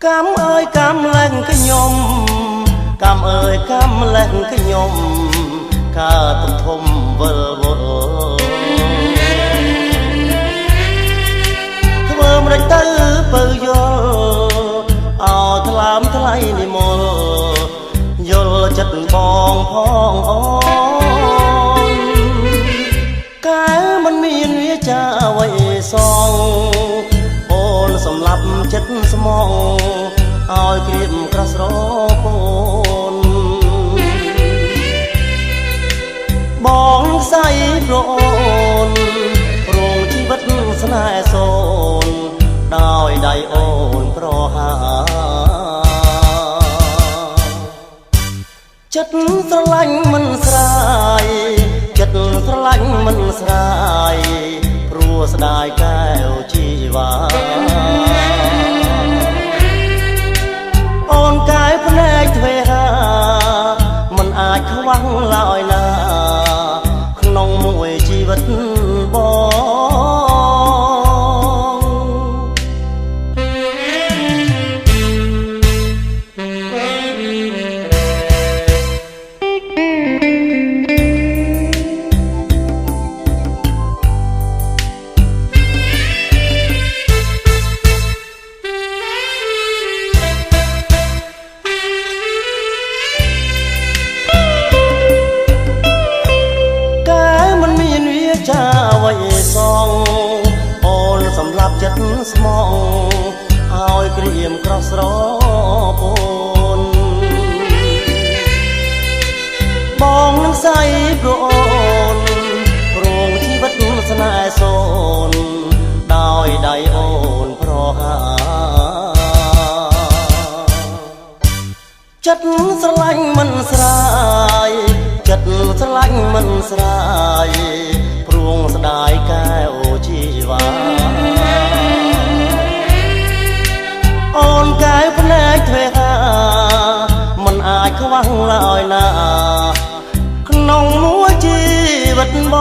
កម្មអើយកម្មលែងខ្ញុំ កម្មអើយកម្មលែងខ្ញុំ កើតទុកធំវិលវល់ ធ្វើមិនទៅពៅយល់ អោថ្លើមថ្លៃនិមល យល់ចិត្តបងផងអូន កែមិនមានវាចាអ្វីសង អូនសម្លាប់ចិត្តស្មង ឲ្យក្រៀមក្រស្រពូន បងសៃប្រអូនរងជីវិតស្នេហ៍សូន ដោយដៃអូនប្រហា ចិត្តស្រឡាញ់មិនស្រាយ ចិត្តស្រឡាញ់មិនស្រាយ ព្រោះស្ដាយកែវជីវ៉ា អូនកែភ្នែកទ្វេហា មិនអាចខ្វះឡើយណា ក្នុងមួយជីវិតបង ចិត្តស្មងឲ្យក្រៀមក្រស្រពូន បងនឹងសៃព្រោះអូនរងជីវិតស្នេហ៍សូន ដោយដៃអូនប្រហា ចិត្តស្រឡាញ់មិនស្រាយ ចិត្តស្រឡាញ់មិនស្រាយ ព្រួងស្ដាយកែវជីវ៉ា អូនកែវភ្នែកទ្វេហា មិនអាចខ្វះឡើយណា ក្នុងមួយជីវិតប